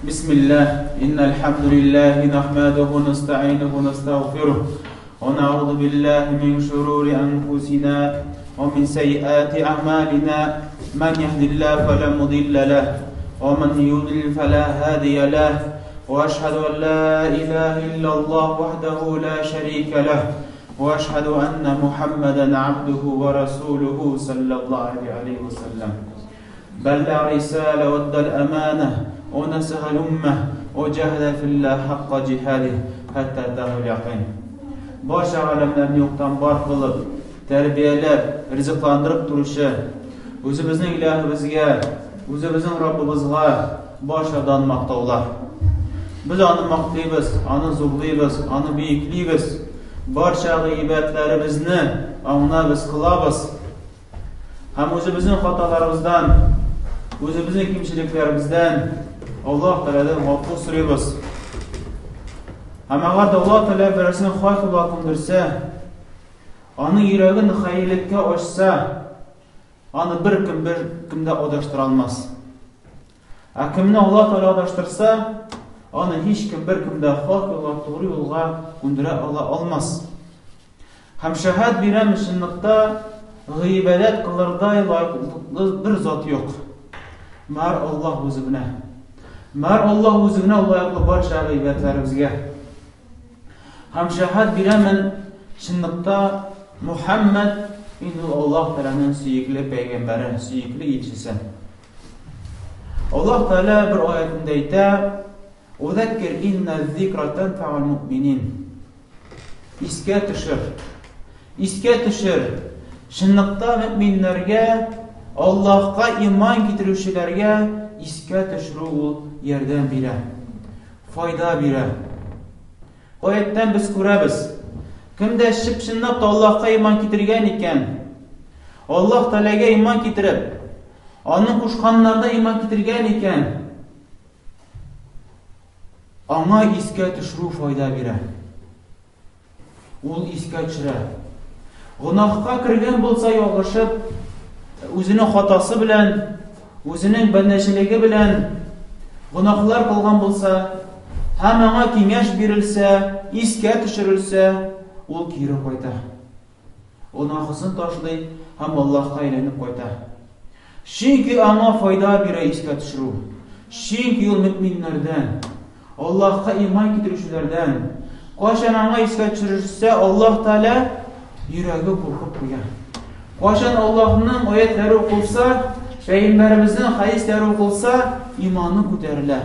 بسم الله إن الحمد لله نحمده ونستعينه ونستغفره ونعوذ بالله من شرور أنفسنا ومن سيئات أعمالنا من يهد الله فلا مضل له ومن يضلل فلا هادي له وأشهد أن لا إله إلا الله وحده لا شريك له وأشهد أن محمدا عبده ورسوله صلى الله عليه وسلم بلغ رسالة وادى الأمانة ونصح الأمة وجاهد في الله حق جهاده حتى أتاه اليقين. Барча галәмнәрне юктан бар кылып, тәрбияләп, ризыкландырып торучы үзебезнең илаһыбызга, үзебезнең Раббыбызга барчадан мактаулар. Без аны мактыйбыз, аны зурлыйбыз, аны бөеклибез. Барча гыйбатларыбызны аңа без кылабыз. Һәм үзебезнең хаталарыбыздан, үзебезнең кимчелекләребездән Аллаһ Тәгаләдән гафу сорыйбыз. Һәм әгәр дә Аллаһ Тәгалә берәрсен хак юлга күндерсә, аның йөрәген хәерлеккә ачса, аны беркем беркем дә адаштыра алмас. Ә кемне Аллаһ Тәгалә адаштырса, аны һичкем беркем дә хак юлга, туры юлга күндерә ала алмас. Һәм шәһәт бирәм, чынлыкта гыйбадәт кылырдай лаеклы бер зат юк. Мәр Аллаһ үзе генә. Мәр Аллаһ үзе генә лаеклы барча гыйбадәтләребезгә. Һәм шәһәт бирәмен, чынлыкта Мухаммад инде ул Аллаһ Тәгаләнең сөекле пәйгамбәре, сөекле илчесе. Аллаһ Тәгалә бер аятында әйтә: "Узаккир инна зикра тәнфәгул муъминин." Искә төшер. Искә төшер. Чынлыкта мөминнәргә, Аллаһка иман китерүчеләргә искә төшерү ул ярдәм бирә. Файда бирә. Аяттан без күрәбез. Кемдә чып-чынлап та Аллаһка иман китергән икән, Аллаһ Тәгаләгә иман китереп, аның кушканнарына иман китергән икән, Аңа искә төшерү файда бирә. Ул искә төшерә. Гөнаһка кергән булса ялгышып, үзенең хатасы белән, үзенең бәндәчелеге белән гөнаһлар кылган булса, һәм аңа киңәш бирелсә, искә төшерелсә, ул кире кайта. Гөнаһысын ташлый һәм Аллаһка әйләнеп кайта. Чөнки аңа файда бирә искә төшерү. Чөнки ул мөэминнәрдән, Аллаһка иман китерүчеләрдән. Кайчан аңа искә төшерелсә, Аллаһ Тәгалә йөрәге куркып куя. Кайчан Аллаһның аятләре укылса, пәйгамбәребезнең хәдисләре укылса, иманы күтәрелә.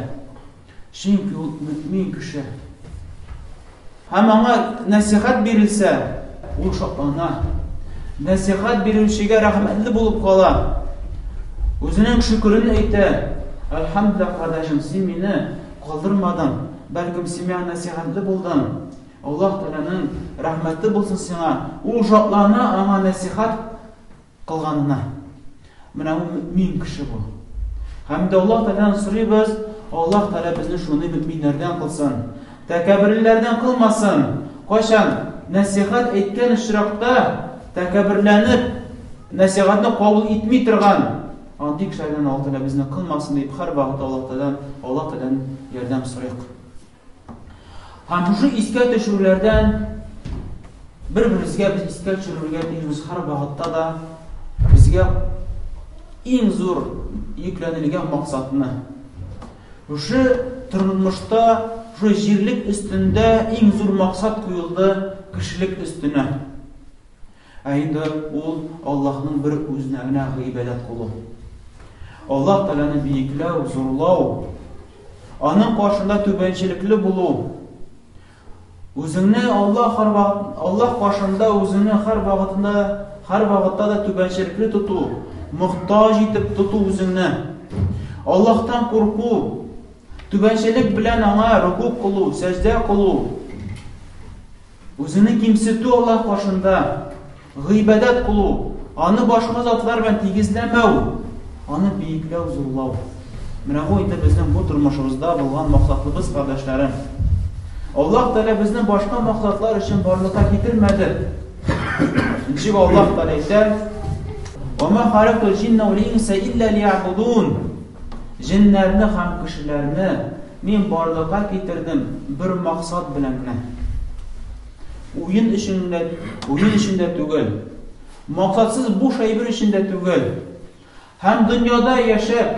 Чөнки ул мөэмин кеше. Һәм аңа нәсихәт бирелсә, ул шатлана. Нәсихәт бирүчегә рәхмәтле булып кала. Үзенең шөкерен әйтә. Әлхәмдүлилләһ, кардәшем, син мине калдырмадың, бәлкем син миңа нәсихәтле булдың. Аллаһ Тәгаләнең рәхмәте булсын сиңа. Ул шатлана аңа нәсихәт кылганына. Менә ул мөэмин кеше бу. Һәм дә Аллаһ Тәгаләдән сорыйбыз, Аллаһ Тәгалә безне шундый мөэминнәрдән кылсын. Тәкәбберләрдән кылмасын. Кайчан нәсихәт әйткән очракта тәкәбберләнеп, нәсихәтне кабул итми торган андый кешеләрдән Аллаһ Тәгалә безне кылмасын дип һәрвакыт Аллаһ Тәгаләдән Аллаһ Тәгаләдән ярдәм сорыйк. Һәм шушы искә төшерүләрдән бер-беребезгә без искә төшерергә тиешбез һәр вакытта да безгә иң зур йөкләнелгән максатны. Шушы тормышта, шушы җирлек өстендә иң зур максат куелды кешелек өстенә. Ә инде ул Аллаһның бер үзенә генә гыйбадәт кылу. Аллаһ Тәгаләне биекләү, зурлау, аның каршында түбәнчелекле булу, үзеңне Аллаһ Аллаһ каршында үзеңне һәр вакытында, һәр вакытта да түбәнчелекле тоту, мохтаҗ итеп тоту үзеңне. Аллаһтан курку, түбәнчелек белән аңа рукук кылу, сәҗдә кылу, Үзеңне кимсетү Аллаһ каршында, гыйбадәт кылу, аны башка затлар белән тигезләмәү, аны биекләү, зурлау. Менә бу инде безнең бу тормышыбызда булган максатлыбыз, кардәшләрем. Аллаһ Тәгалә безне башка максатлар өчен барлыкка китермәде. Ничек Аллаһ Тәгалә әйтә: "Ва ма халактул җинна вал инса илля лиябудун." Җеннәрне һәм кешеләрне мин барлыкка китердем бер максат белән генә. Уен өчен дә, уен өчен дә түгел. Максатсыз буш әйбер өчен дә түгел. Һәм дөньяда яшәп,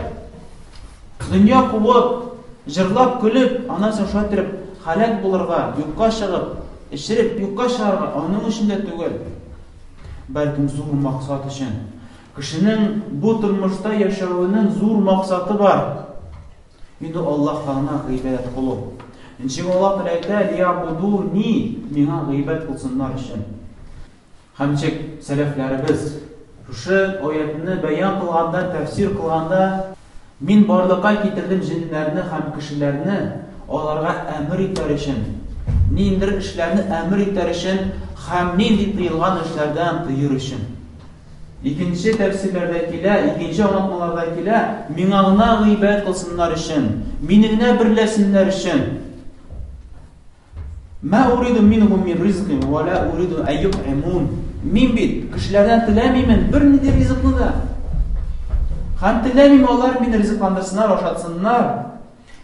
дөнья куып, җырлап, көлеп, аннан соң шулай итеп һәлак булырга, юкка чыгып, эчереп, юкка чыгарга, аның өчен дә түгел. Бәлкем зур максат өчен. Кешенең бу тормышта яшәвенең зур максаты бар. Инде Аллаһ гына гыйбадәт кылу. Ничек Аллаһ Тәгалә әйтә, "Лиябудуни", миңа гыйбадәт кылсыннар өчен. Һәм ничек сәләфләребез шушы аятны бәян кылганда, тәфсир кылганда, Мин барлыкка китердем җеннәрне һәм кешеләрне аларга әмер итәр өчен, ниндидер эшләрне әмер итәр өчен һәм нинди тыелган эшләрдән тыер өчен. Икенче тәфсирләрдә килә, икенче аңлатмаларда килә, миңа гына гыйбадәт кылсыннар өчен, мине генә берләсеннәр өчен. Мә уриду минһум мин ризкин ва ла уриду ан ютъимун. Мин бит кешеләрдән теләмимен бернинди ризыкны да. Һәм теләмим алар мине ризыкландырсыннар, ашатсыннар.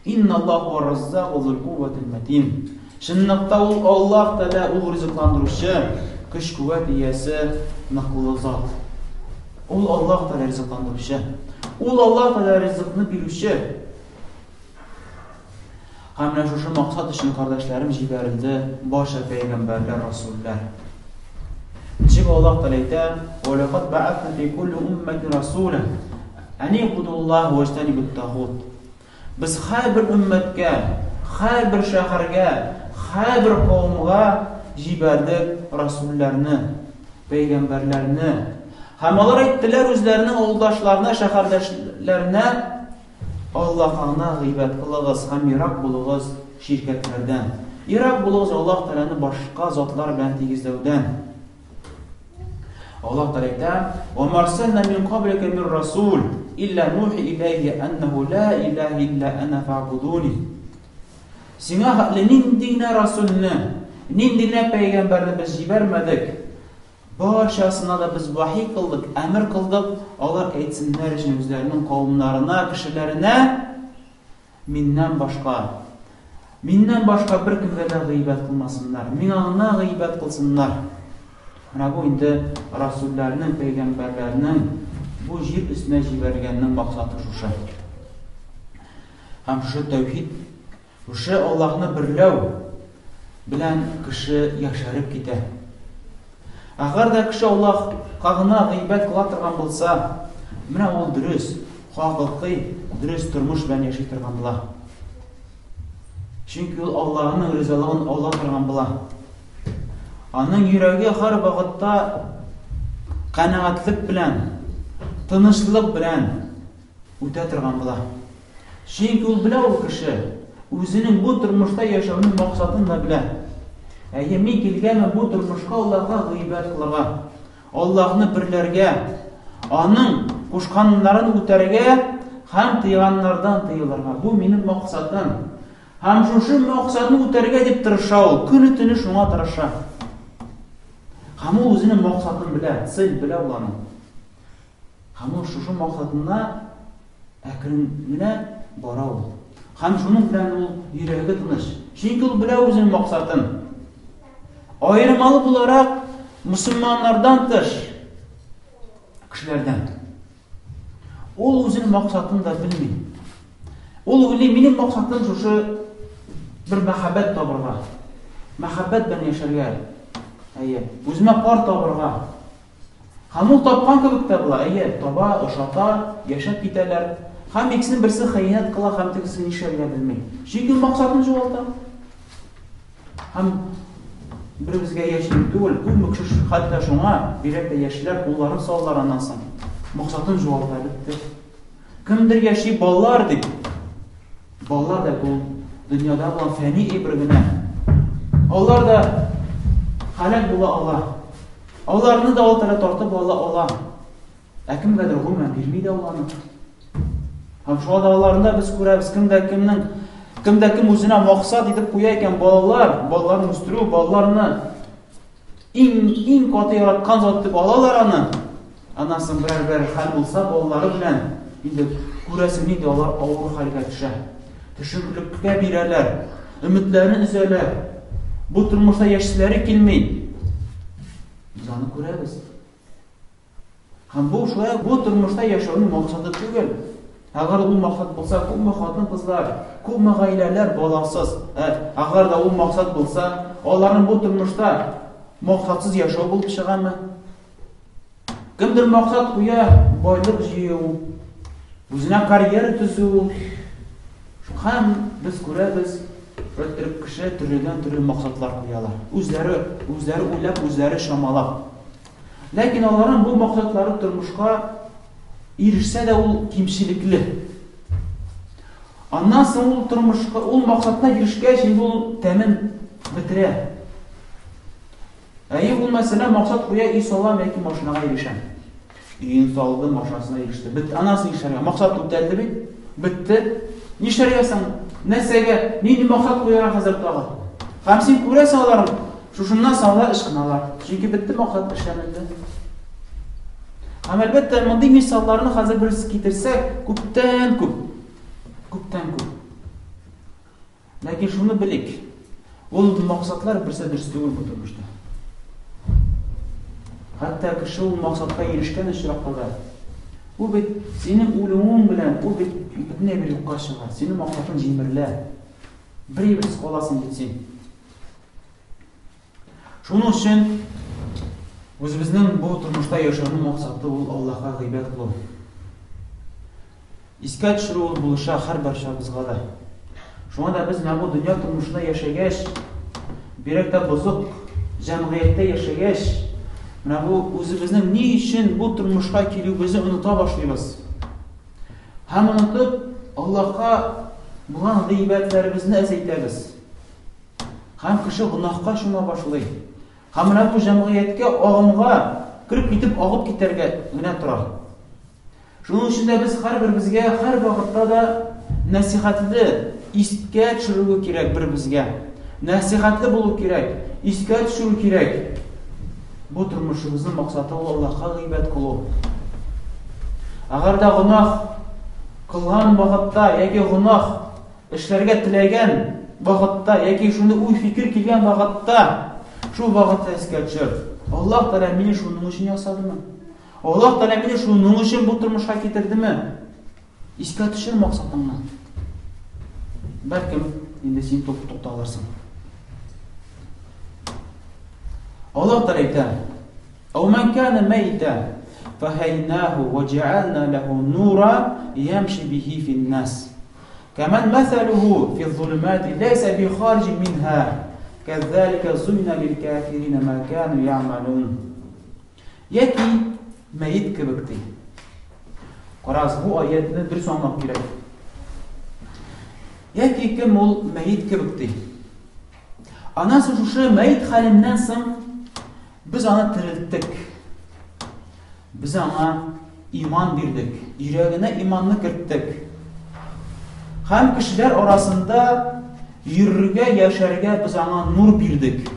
Инналлаһу ар-раззаку зул кувватил матин. Чынлыкта ул Аллаһ Тәгалә ул ризыкландыручы, көч-куәт иясе, ныклы зат. Ул Аллаһ Тәгалә ризыкландыручы. Ул Аллаһ Тәгалә ризыкны бирүче. Һәм менә шушы максат өчен, кардәшләрем, җибәрелде барча пәйгамбәрләр, расуллар. Ничек Аллаһ Тәгалә әйтә: "Ва лакад бa'атна фи кулли умматин расула ан ибудуллаһ ва иҗтанибут тагут." Без һәрбер өммәткә, һәрбер шәһәргә, һәрбер кавымга җибәрдек расулларны, пәйгамбәрләрне. Һәм алар әйттеләр үзләренең авылдашларына, шәһәрдәшләренә, Аллаһка гына гыйбадәт кылыгыз һәм ерак булыгыз ширкәтләрдән. Ерак булыгыз Аллаһ Тәгаләне башка затлар белән тигезләүдән. Аллаһ Тәгалә әйтә: "Ва ма арсална мин каблика мин расул илля нухи иләйһи аннаху ла илаһа илля ана фa'будуни." Сиңа хәтле нинди генә расулны, нинди генә пәйгамбәрне без җибәрмәдек, Барчасына да без вахи кылдык, әмер кылдык, алар әйтсеннәр өчен үзләренең кавымнарына, кешеләренә, миннән башка, миннән башка беркемгә дә гыйбәт кылмасыннар, миңа гына гыйбәт кылсыннар. Менә бу инде расулләрнең, пәйгамбәрләрнең бу җир өстенә җибәрелгәннең максаты шушы. Һәм шушы тәүхид Шушы Аллаһны берләү белән кеше яшәреп китә. Әгәр дә кеше Аллаһка гына гыйбадәт кыла торган булса, менә ул дөрес, хакыйкый дөрес тормыш белән яши торган була. Чөнки ул Аллаһның ризалыгын ала торган була. Аның йөрәге һәр вакытта канәгатьлек белән, тынычлык белән үтә торган була. Чөнки ул белә ул кеше, үзенең бу тормышта яшәүнең максатын да белә. Әйе, мин килгәнмен бу тормышка Аллаһка гыйбадәт кылырга, Аллаһны берләргә, аның кушканнарын үтәргә һәм тыйганнардан тыелырга. Бу минем максатым. Һәм шушы максатны үтәргә дип тырыша ул, көне-төне шуңа тырыша. Һәм ул үзенең максатын белә, цель белә ул аның. Һәм ул шушы максатына әкрен генә бара ул. Һәм шуның белән ул йөрәге тыныч. Чөнки ул белә үзенең максатын. Аермалы буларак мөселманнардан тыш кешеләрдән. Ул үзенең максатын да белми. Ул уйлый, минем максатым шушы бер мәхәббәт табырга. Мәхәббәт белән яшәргә. Әйе, үземә пар табырга. Һәм ул тапкан кебек тә була, әйе, таба, ошата, яшәп китәләр. Һәм икесенең берсе хыянәт кыла, һәм тегесе нишләргә белми. Чөнки ул максатын югалта. Һәм беребезгә яшь дип түгел, күпме кеше хәтта шуңа, бигрәк тә яшьләр кулларын салалар аннан соң. Максатын югалта, бетте. Кемдер яши балалар дип. Балалар да ул дөньяда булган фәни әйбер генә. Алар да һәлак була ала. Аларны да ул Тәгалә тартып ала ала. Ә кемгәдер гомумән бирми дә ул аны. Һәм шуңа да аларында без күрәбез, кем дә кемнең кем дә кем үзенә максат итеп куя икән балалар, балаларны үстерү, балаларны иң иң каты яраткан зат дип алалар аны. Аннан соң берәр-берәр хәл булса балалары белән. инде күрәсең, нинди алар авыр хәлгә төшә. Төшенкелеккә бирәләр, өметләрен өзәләр. Бу тормышта яшиселәре килми. Без аны күрәбез. Һәм бу шулай ук бу тормышта яшәүнең максаты түгел. Әгәр ул максат булса, күпме хатын-кызлар, күпме гаиләләр баласыз. Ә, әгәр дә ул максат булса, аларның бу тормышта максатсыз яшәү булып чыгамы? Кемдер максат куя, байлык җыю, үзенә карьера төзү. Һәм без күрәбез, шулай итеп кеше төрледән-төрле максатлар куялар. Үзләре, үзләре уйлап, үзләре чамалап. Ләкин аларның бу максатлары тормышка ирешсә дә ул кимчелекле. Аннан соң ул тормышка, ул максатына ирешкәч, инде ул тәмен бетерә. Әйе, ул мәсәлән максат куя, өй салам яки машинага ирешәм. Өен салды, машинасына иреште. Бит, аннан соң нишләргә? Максат үтәлде бит. Бетте. Нишләргә соң? Нәрсәгә? Нинди максат куярга хәзер тагы? Һәм син күрәсең аларны, шушыннан соң алар ычкыналар. Чөнки бетте максат эшләнелде. Һәм әлбәттә, мондый мисалларны хәзер без китерсәк, күптән күп. Күптән күп. Ләкин шуны белик, ул максатлар берсе дөрес түгел бу тормышта. Хәтта кеше ул максатка ирешкән очракта да, ул бит синең үлүең белән ул бит бөтенләй бер юкка чыга, синең максатың җимерелә. Бер әйберсез каласың бит син. Шуның өчен үзебезнең бу тормышта яшәүнең максаты ул Аллаһка гыйбадәт кылу. Искә төшерү ул булыша һәр барчабызга да. Шуңа да без менә бу дөнья тормышында яшәгәч, бигрәк тә бозык җәмгыятьтә яшәгәч, менә бу үзебезнең ни өчен бу тормышка килүебезне оныта башлыйбыз. Һәм онытып, Аллаһка булган гыйбадәтләребезне әзәйтәбез. Һәм кеше гөнаһка чума башлый. Һәм менә бу җәмгыятькә, агымга кереп китеп, агып китәргә генә тора. Шуның өчен дә без һәрберебезгә һәр вакытта да нәсихәтле искә төшерү кирәк беребезгә. Нәсихәтле булу кирәк, искә төшерү кирәк. Бу тормышыбызның максаты ул Аллаһка гыйбадәт кылу. Әгәр дә гөнаһ кылган вакытта яки гөнаһ эшләргә теләгән вакытта яки шундый уй-фикер килгән вакытта, шул вакытта искә төшер. Аллаһ Тәгалә мине шуның өчен ясадымы? Аллаһ Тәгалә мине шуның өчен бу тормышка китердеме? Искә төшер максатыңны. Бәлкем, инде син тукталырсың. Аллаһ Тәгалә әйтә: "Ау ман кана мәйта, фахайнаху ва җаална лаху нура ямши бихи фин нас. Кәмән мәсәлүһу фи зулумати ләйсә би хариҗ минһа. Кәзалика зуйна лил кафирина ма кану я'малун." Яки мәет кебек ди. Карагыз, бу аятны дөрес аңлау кирәк. Яки кем ул мәет кебек ди. Аннан соң шушы мәет хәленнән соң без аны терелттек. Без аңа иман бирдек, йөрәгенә иманны керттек. Һәм кешеләр арасында йөрергә, яшәргә без аңа нур бирдек.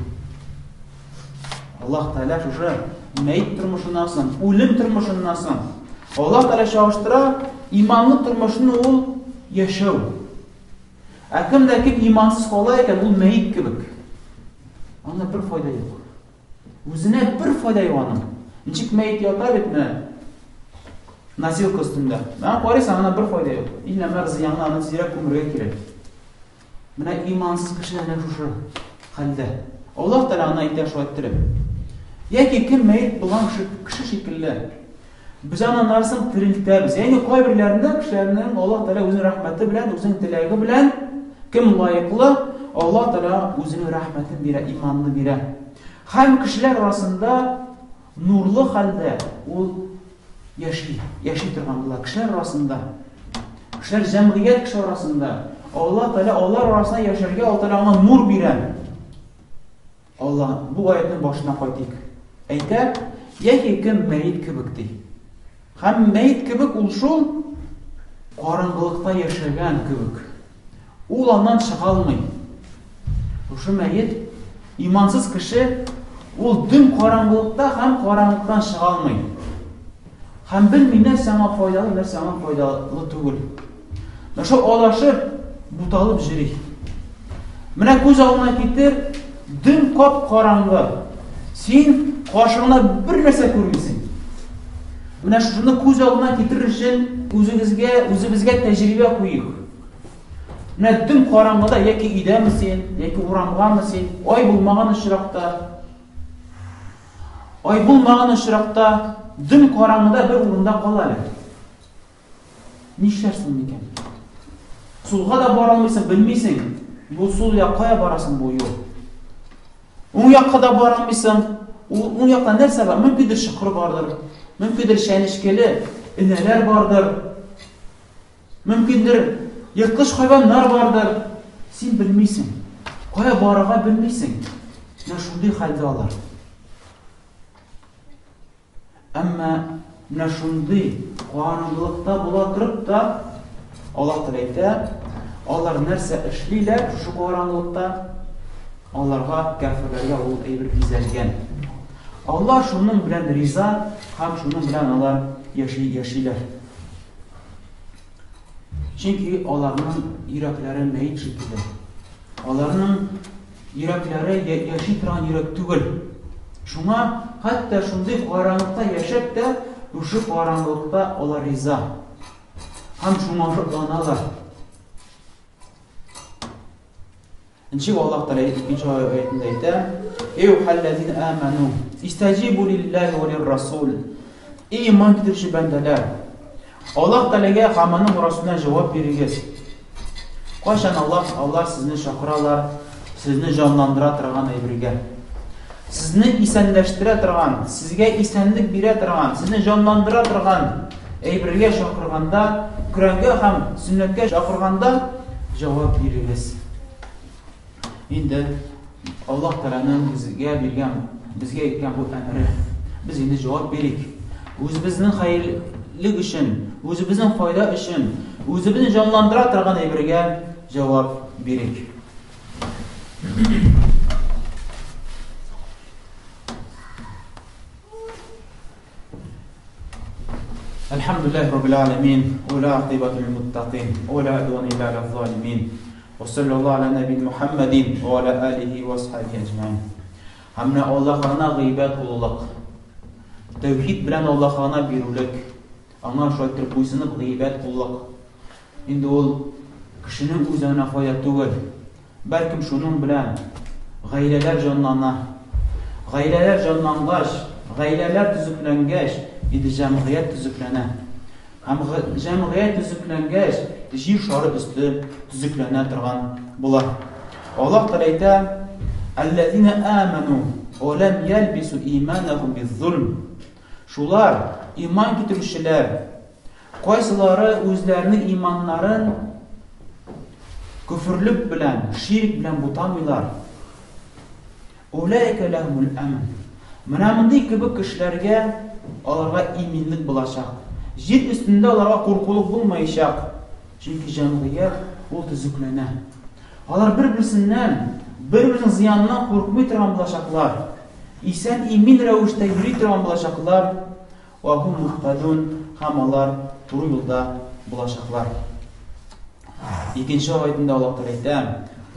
Аллаһ Тәгалә шушы мәет тормышыннан соң, үлем тормышыннан соң Аллаһ Тәгалә чагыштыра иманлы тормышны ул яшәү. Ә кем дә кем имансыз кала икән, ул мәет кебек. Анда бер файда юк. Үзенә бер файда юк аның. Ничек мәет ята бит менә носилка өстендә. Менә карыйсың, ана бер файда юк. Иллә зыянны аны тизрәк күмергә кирәк. Менә имансыз кешеләр менә шушы хәлдә. Аллаһ Тәгалә аны әйтә шулай иттереп. Яки кем мәет булган кеше шикелле. Без аны нарсын терелтәбез. Ягъни кайберләрендә кешеләрнең Аллаһ Тәгалә үзенең рәхмәте белән, үзенең теләге белән кем лаеклы, Аллаһ Тәгалә үзенең рәхмәтен бирә, иманны бирә. Һәм кешеләр арасында нурлы хәлдә ул яши, яши торган була кешеләр арасында. Кешеләр җәмгыять кеше арасында. Аллаһ Тәгалә алар арасында яшәргә Аллаһ Тәгалә аңа нур бирә. Алла, бу аятның башына кайтыйк. Әйтә, яки кем мәет кебек ди. Һәм мәет кебек ул шул караңгылыкта яшәгән кебек. Ул аннан чыга алмый. Шушы мәет, имансыз кеше, ул дөм караңгылыкта һәм караңгылыктан чыга алмый. Һәм белми нәрсә аңа файдалы, нәрсә аңа файдалы түгел. Менә шул адашып, буталып йөри. Менә күз алдына китер, дөм кап-караңгы. Син каршыңда бер нәрсә күрмисең. Менә шуны күз алдына китерер өчен үзегезгә, үзебезгә тәҗрибә куйыйк. Менә дөм караңгыда яки өйдәме син, яки урамгамы син, ай булмаган очракта, ай булмаган очракта дөм караңгыда бер урында кал әле. Нишләрсең микән? Сулга да бара алмыйсың, белмисең. Бу сул як кая барасың бу юл? Уң якка да бара алмыйсың. Уң якта нәрсә бар? Мөмкиндер чокыр бардыр. Мөмкиндер чәнечкеле энәләр бардыр. Мөмкиндер ерткыч хайваннар бардыр. Син белмисең. Кая барырга белмисең. Менә шундый хәлдә алар. Әмма менә шундый караңгылыкта була торып та, Аллаһ Тәгалә әйтә, алар нәрсә эшлиләр шушы караңгылыкта, аларга кәферләргә ул әйбер бизәлгән. Аллаһ шуның белән риза һәм шуның белән алар яши яшиләр. Чөнки аларның йөрәкләре мәет шикелле. Аларның йөрәкләре яши торган йөрәк түгел. Шуңа хәтта шундый караңгылыкта яшәп тә, шушы караңгылыкта алар риза. Һәм шуңа шатланалар. Ничек Аллаһ Тәгалә икенче аятында әйтә: "Әйюһәлләзина аману, истаҗибу лиллаһи ва лиррасул". Эй иман китерүче бәндәләр, Аллаһ Тәгаләгә һәм аның Расуленә җавап бирегез. Кайчан Аллаһ алар сезне чакыралар, сезне җанландыра торган әйбергә. Сезне исәнләштерә торган, сезгә исәнлек бирә торган, сезне җанландыра торган әйбергә чакырганда, Коръәнгә һәм сөннәткә чакырганда җавап бирегез. Инде Аллаһ Тәгаләнең безгә биргән, безгә әйткән бу әмере. Без инде җавап бирик. Үзебезнең хәерлек өчен, үзебезнең файда өчен, үзебезне җанландыра торган әйбергә җавап бирик. الحمد لله رب العالمين ولا عقبة للمتقين ولا عدوان إلا على الظالمين وصلى الله على نبي محمد وعلى آله وصحبه أجمعين Һәм менә Аллаһ гыйбад кылулык, тәүхид белән Аллаһ бирүлек, аңа шулай итеп буйсынып гыйбад кылулык. Инде ул кешенең үзенә файда түгел, бәлкем шуның белән гаиләләр җанлана. Гаиләләр җанлангач, гаиләләр төзекләнгәч, инде җәмгыять төзекләнә. Һәм җәмгыять төзекләнгәч, җир шары өсте төзекләнә торган була. Аллаһ Тәгалә әйтә: "Аллазина аману ва лам ялбису иманахум биззулм". Шулар иман китерүчеләр, Кайсылары үзләренең иманнарын көферлек белән, ширк белән бутамыйлар. Улайка ләһумул әмн. Менә мондый кебек кешеләргә аларга иминлек булачак. Җир өстендә аларга куркулык булмаячак. Чөнки җәмгыять ул төзекләнә. Алар бер-берсеннән, бер-берсенең зыяныннан куркмый торган булачаклар. Исән имин рәвештә йөри торган булачаклар. Вә һум муһтадун, һәм алар туры юлда булачаклар. Икенче аятында Аллаһ Тәгалә әйтә: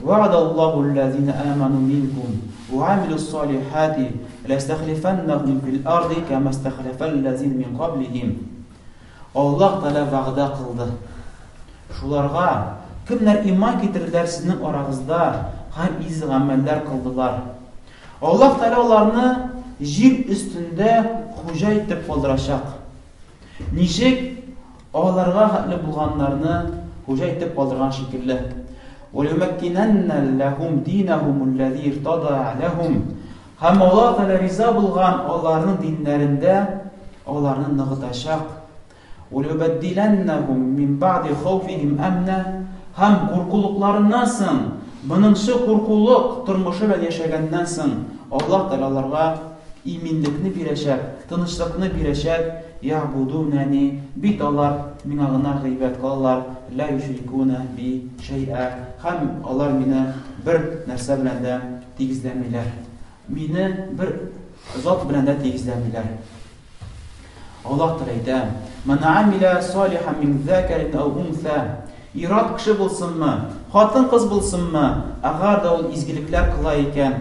"Вәгъдаллаһу аллазина аману минкум ва амилус салихати ләстәхлифәннәһум фил арди кама стәхләфәллазина мин каблихим". Аллаһ Тәгалә вәгъдә кылды. Шуларга, кемнәр иман китерделәр сезнең арагызда һәм изге гамәлләр кылдылар. Аллаһ Тәгалә аларны җир өстендә хуҗа итеп калдырачак. Ничек аларга хәтле булганнарны хуҗа итеп калдырган шикелле. Вәлюмәккинәннә ләһум динәһумулләзи иртада ләһум. Һәм Аллаһ Тәгалә риза булган аларның диннәрендә аларны ныгытачак. Вәлюбәддиләннәһум мин бәгъди хауфихим әмнә, һәм куркулыкларыннан соң, моңынчы куркулык тормышы белән яшәгәннән соң, Аллаһ Тәгалә аларга иминлекне бирәчәк, тынычлыкны бирәчәк, Ягъбудунәни, бит алар Миңа гына гыйбадәт кылалар, лә юшрикүнә би шәйъә, һәм алар Мине бер нәрсә белән дә тигезләмиләр, Мине бер зат белән дә тигезләмиләр. Аллаһ Тәгалә әйтә, Ман амиля салихан мин закарин ау унса. Ир-ат кеше булсынмы, хатын-кыз булсынмы, әгәр дә ул изгелекләр кыла икән,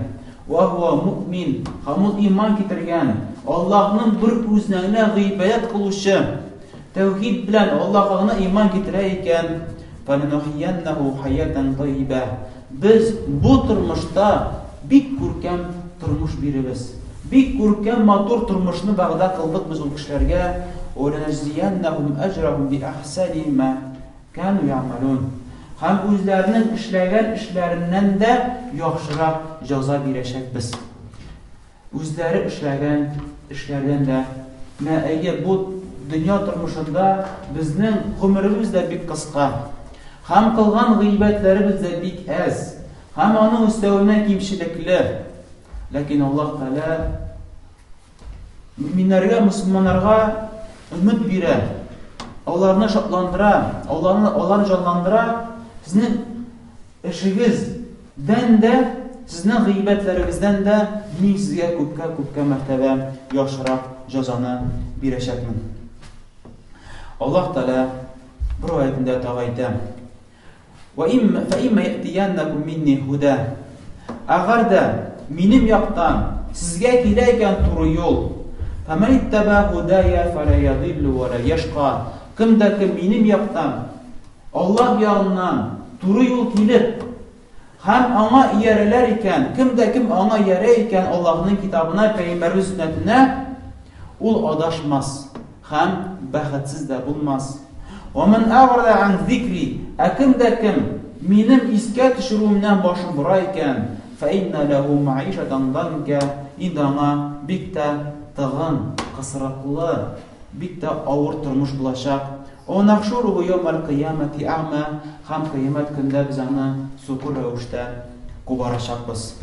вә һуа муъмин, һәм ул иман китергән, Аллаһның бер үзенә генә гыйбадәт кылучы, тәүхид белән Аллаһка гына иман китерә икән, фәләнухияннәһу хаятан таййибә. Без бу тормышта бик күркәм тормыш биребез. Бик күркәм матур тормышны вәгъдә кылдык без ул кешеләргә, Вә ләнәҗзияннәһүм әҗрәһүм би әхсәни мә кәну ягъмәлүн. Һәм үзләренең эшләгән эшләреннән дә яхшырак җәза бирәчәкбез. Үзләре эшләгән эшләрдән дә. Менә әйе, бу дөнья тормышында безнең гомеребез дә бик кыска. Һәм кылган гыйбәтләребез дә бик әз. Һәм аның өстәвенә кимчелекле. Ләкин Аллаһ Тәгалә мөэминнәргә, мөселманнарга өмет бирә. Аларны шатландыра, аларны, аларны җанландыра. Сезнең эшегездән дә, сезнең гыйбәтләрегездән дә мин сезгә күпкә-күпкә мәртәбә яхшырак җәзаны бирәчәкмен. Аллаһ Тәгалә бер аятендә тагы әйтә. Вә имма фә имма яътияннакум минни һуда. Әгәр дә минем яктан сезгә килә икән туры юл, фәмән иттаба һудая фәлә ядиллу вә лә яшка. Кем дә кем минем яктан, Аллаһ ягыннан туры юл килеп, һәм аңа иярәләр икән, кем дә кем аңа иярә икән Аллаһның китабына, пәйгамбәребез сөннәтенә, ул адашмас. Һәм бәхетсез дә булмас. Вә ман әгърада ан зикри, ә кем дә кем Минем искә төшерүемнән башын бора икән, фә иннә ләһү мәгыйшәтән данкә, инде аңа бик тә тыгын, кысрыклы, бик тә авыр тормыш булачак. Вә нахшуруху яумәл кыямәти әгъмә, һәм кыямәт көндә без аны сукыр рәвештә кубарачакбыз.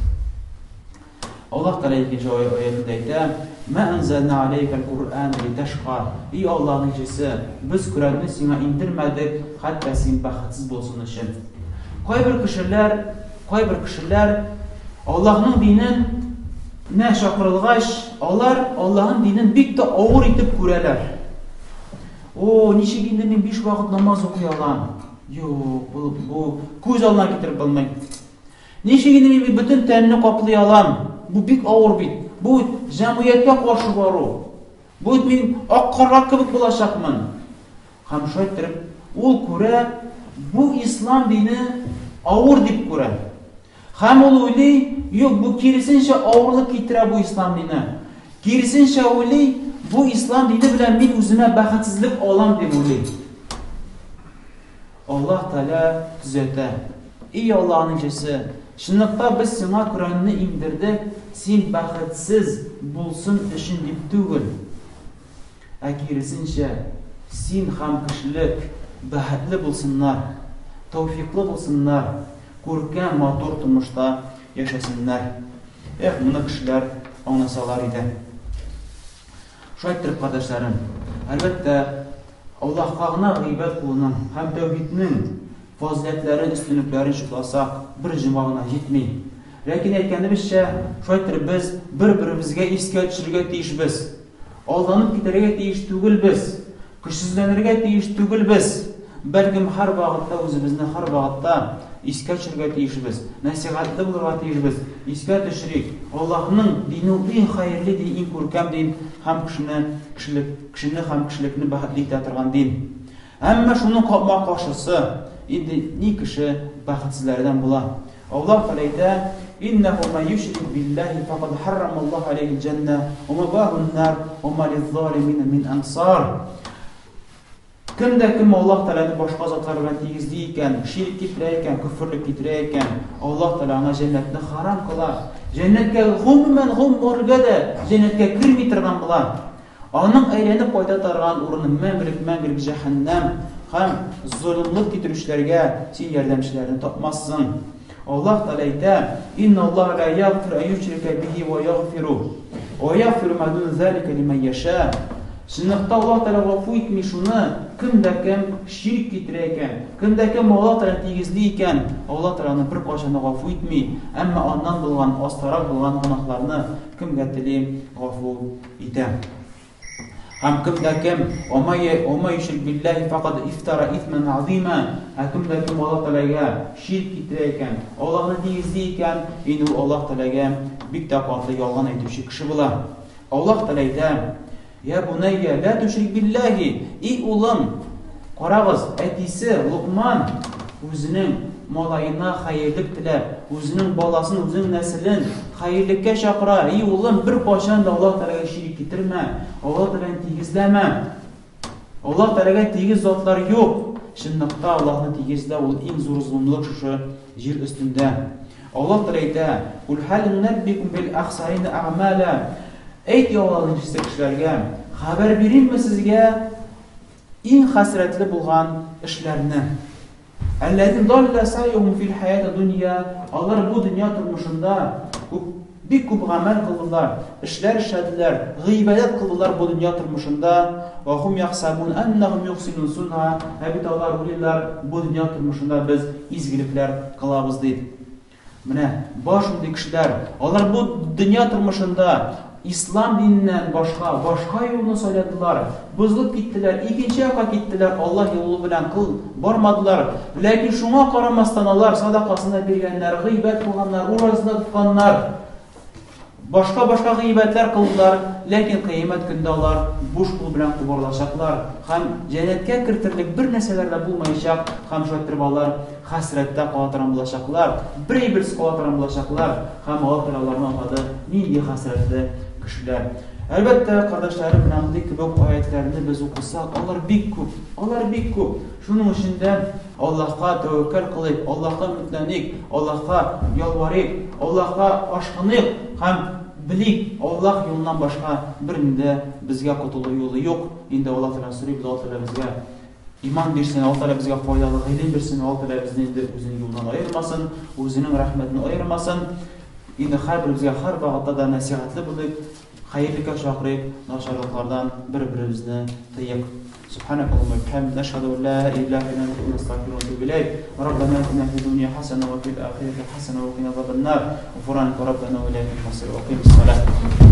Аллаһ Тәгалә икенче аятендә әйтә, Мә әнзәлнә аләйкәл Куръәнә литәшка. И Аллаһның илчесе, без Коръәнне сиңа иңдермәдек, хәтта син бәхетсез булсын өчен. Кайбер кешеләр, кайбер кешеләр Аллаһның динен нә чакырылгач, алар Аллаһның динен бик тә авыр итеп күрәләр. О, ничек инде мин биш вакыт намаз укый алам? Юк, бу, бу күз алдына китереп булмый. Ничек инде мин бөтен тәнне каплый алам? Бу бик авыр бит. Бу җәмгыятькә каршы бару. Бу бит мин ак карга кебек булачакмын. Һәм шулай иттереп, ул күрә, бу ислам дине авыр дип күрә. Һәм ул уйлый, юк, бу киресенчә авырлык китерә бу ислам дине. Киресенчә уйлый, бу ислам дине белән мин үземә бәхетсезлек алам дип уйлый. Аллаһ Тәгалә төзәтә. И Аллаһның илчесе, чынлыкта без сиңа Коръәнне иңдердек, син бәхетсез булсын өчен дип түгел, ә киресенчә, син һәм кешелек бәхетле булсыннар, тәүфикълы булсыннар, күркәм, матур тормышта яшәсеннәр. Эх, моны кешеләр аңласалар иде. Шулай иттереп, кардәшләрем, әлбәттә, Аллаһка гына гыйбадәт кылуның һәм тәүхиднең фазыйләтләрен, өстенлекләрен чутласак, бер җомга гына җитми. Ләкин әйткәнебезчә, шулай иттереп без бер-беребезгә искә төшерергә тиешбез. Алданып китәргә тиеш түгелбез. Көчсезләнергә тиеш түгелбез, бәлкем һәрвакытта үзебезне һәрвакытта искә төшерергә тиешбез, нәсыйхәтле булырга тиешбез. Искә төшерик, Аллаһның дине ул иң хәерле дин, иң күркәм дин һәм кешене, кешелек, кешене һәм кешелекне бәхетле итә торган дин. Әмма шуның капма-каршысы, инде ни кеше бәхетсезләрдән була. Аллаһ Тәгалә әйтә, Иннәһу мә юшрик билләһи фәкад хәррәмаллаһу аләйһил җәннә вә мәваһун нар вә ма лиззалимина мин ансар. Кем дә кем Аллаһ Тәгаләне башка затлар белән тигезли икән, ширк китерә икән, көферлек китерә икән, Аллаһ Тәгалә аңа җәннәтне харам кыла. Җәннәткә гомумән гомергә дә җәннәткә керми торган була. Аның әйләнеп кайта торган урыны мәңгелек-мәңгелек җәһәннәм, һәм золымлык китерүчеләргә син ярдәмчеләрне тапмассың. Аллаһ Тәгалә әйтә, Инна Аллаһа ла ягъфиру ан юшрика бихи ва ягъфиру ва ягъфиру ма дун залика лиман яша. Чынлыкта Аллаһ Тәгалә гафу итми шуны, кем дә кем ширк китерә икән, кем дә кем Аллаһ Тәгаләне тигезли икән, Аллаһ Тәгалә аны беркайчан да гафу итми, әмма аннан булган астарак булган гөнаһларны кемгә тели гафу итә. Һәм кем дә кем Ума юшрик биллаһи факад ифтара исман азима, ә кем дә кем Аллаһ Тәгаләгә ширк китерә икән, Аллаһны тигезли икән, инде ул Аллаһ Тәгаләгә бик тә каты ялган әйтүче кеше була. Аллаһ Тәгалә әйтә: Я бунайя, ла тушрик биллаһи, и улым, карагыз, әтисе Лукман үзенең малаена хәерлек теләп, үзенең баласын, үзенең нәселен хәерлеккә чакыра. И улым, бер кайчан да Аллаһ Тәгаләгә ширик китермә, Аллаһ Тәгаләне тигезләмә. Аллаһ Тәгаләгә тигез затлар юк. Чынлыкта Аллаһны тигезләү ул иң зур золымлык шушы җир өстендә. Аллаһ Тәгалә әйтә: "Кул хәл нунәббикум бил ахсарина әгъмаля". Әйт, я Аллаһның илчесе кешеләргә, хәбәр биримме сезгә иң хәсрәтле булган эшләрне? Әлләзин далла сәйюхум фил хәяти дөнья, алар бу дөнья тормышында күп бик күп гамәл кылдылар, эшләр эшләделәр, гыйбадәт кылдылар бу дөнья тормышында. Ва хум яхсабун аннахум юхсинун сун'a, ә бит алар уйлыйлар, бу дөнья тормышында без изгелекләр кылабыз дип. Менә бар шундый кешеләр, алар бу дөнья тормышында ислам диненнән башка, башка юлны сайладылар, бозылып киттеләр, икенче якка киттеләр, Аллаһ юлы белән кыл бармадылар. Ләкин шуңа карамастан алар садакасын да биргәннәр, гыйбәт кылганнар, ураза да тотканнар. Башка-башка гыйбадәтләр кылдылар, ләкин кыямәт көнендә алар буш кул белән кубарылачаклар һәм җәннәткә кертерлек бер нәрсәләр дә булмаячак һәм шулай иттереп алар хәсрәттә кала торган булачаклар, бер әйберсез кала торган булачаклар һәм Аллаһ Тәгалә аларны атады, нинди хәсрәтле кешеләр. Әлбәттә, кардәшләрем, менә мондый кебек аятьләрне без укысак, алар бик күп, алар бик күп. Шуның өчен дә Аллаһка тәвәккәл кылыйк, Аллаһка өметләник, Аллаһка ялварыйк, Аллаһка ашкыныйк һәм белик, Аллаһ юлыннан башка бернинди дә безгә котылу юлы юк. Инде Аллаһ Тәгаләдән сорыйбыз, Аллаһ Тәгалә безгә иман бирсен, Аллаһ Тәгалә безгә файдалы гыйлем бирсен, Аллаһ Тәгалә безне инде үзенең юлыннан аермасын, үзенең рәхмәтен аермасын. Инде һәрберебезгә һәр вакытта да нәсыйхәтле булыйк, Хәерлекә чакырыйк, начарлыклардан бер-беребезне тыйыйк. Субханак Аллаһумма ва бихамдик, нәшһәду ан ла илаһа илля анта, настагъфирука ва натубу иләйк. Раббана атина фид дунья хасана ва фил ахирати хасана ва кина азабан нар. Гуфранка раббана ва иләйкал масир. Ва акыймис салах.